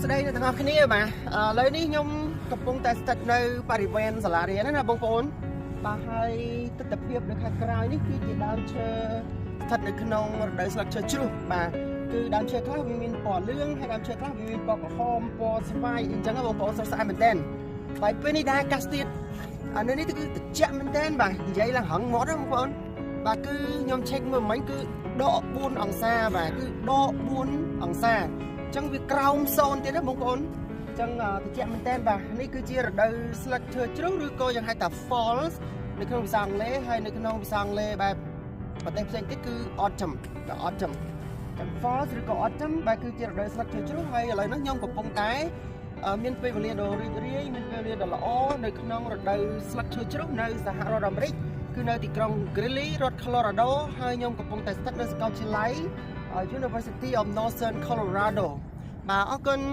ស្តីអ្នកទាំងអស់គ្នាបាទឥឡូវនេះខ្ញុំកំពុងតែស្ថិតនៅបរិវេណសាលារៀនណាបងប្អូនបាទហើយទស្សនភាពនៅខាងក្រោយនេះគឺជាដើមឈើស្ថិតនៅក្នុងរដូវស្លឹកឈើជ្រុះបាទគឺដើមឈើខ្លះវាមានពណ៌លឿងហើយដើមឈើខ្លះវាមានពណ៌ក្រហមពណ៌ស្វាយអញ្ចឹងបងប្អូនស្រស់ស្អាតមែនទែនហើយពេលនេះដែរអាកាសធាតុអានៅនេះគឺត្រជាក់មែនទែនបាទនិយាយឡើងរឹងមាត់ណាបងប្អូនបាទគឺខ្ញុំ check មើលមិញគឺដក4អង្សាបាទគឺដក4អង្សាអញ្ចឹងវាក្រោម0ទៀតណាបងប្អូនអញ្ចឹងត្រជាក់មែនតើបាទនេះគឺជារដូវស្លឹកឈើជ្រុះឬក៏យើងហៅថា fall នៅក្នុងភាសាអង់គ្លេសហើយនៅក្នុងភាសាអង់គ្លេសបែបប្រទេសផ្សេងទៀតគឺ autumn ក៏ autumn ចឹង fall ឬក៏ autumn បាទគឺជារដូវស្លឹកឈើជ្រុះហើយឥឡូវនេះខ្ញុំកំពុងតែមានពេលវេលាដ៏រីករាយមានពេលវេលាដ៏ល្អនៅក្នុងរដូវស្លឹកឈើជ្រុះនៅសហរដ្ឋអាមេរិកគឺនៅទីក្រុង Greeley រដ្ឋ Colorado ហើយខ្ញុំកំពុងតែស្ថិតនៅសាកលវិទ្យាល័យ University of Northern Colorado បាទអរគុណ។